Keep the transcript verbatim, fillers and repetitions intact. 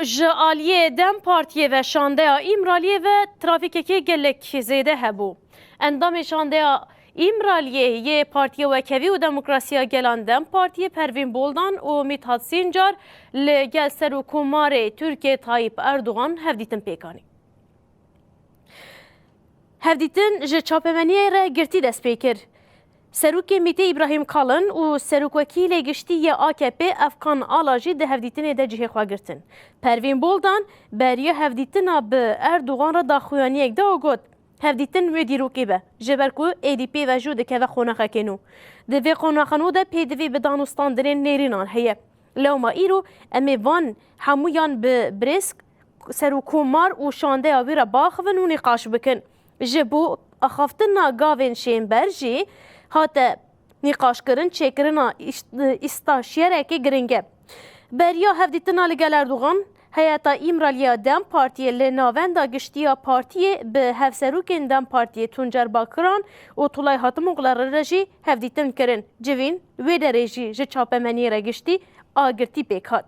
Ji aliyê DEM Partiyê ve şandeya Îmraliyê ve trafîkekê gelek zêde hebû. Endamê şandeya Îmraliyê yê Partiya Wekhevî û Demokrasiya Gelan DEM Partiyê Pervîn Buldan û Mithat Sincar li gel Serokkomarê Tirkiyê Tayyip Erdogan hevdîtin pêk anî. Hevdîtin ji çapemeniyê re girtî dest pê kir. Serokê MÎT'ê Îbrahîm Kalin û Serokwekîlê Giştî yê A K P Efkan Ala jî di hevdîtinê de cihê xwe girtin. Pervîn Buldan beriya hevdîtina bi Erdogan re daxuyaniyek da û got, hevdîtin wê dîrokê be, ji ber ku êdî pê ve jû dikeve qonaxekê nû. Di vê qonaxa nû de pêdivî bi danûstandinên nêrînan heye. Lewma îro em ê van hemûyan bi birêz Serokkomar û şandeya wî re biaxivin û nîqaş bikin. Ji bo axaftina gavên şênber jî hate nîqaşkirin, çêkirina îş-, îstaşyerekê giring e. Beriya hevdîtina li gel Erdogan, heyeta Îmraliya DEM Partiyê li navenda giştî ya partiyê bi hevserokên DEM Partiyê Tuncer Bakiran û Tulay Hatimoglu re jî hevdîtin kirin. Civîn wê derê jî ji çapemeniyê re giştî agirtî pêk hat.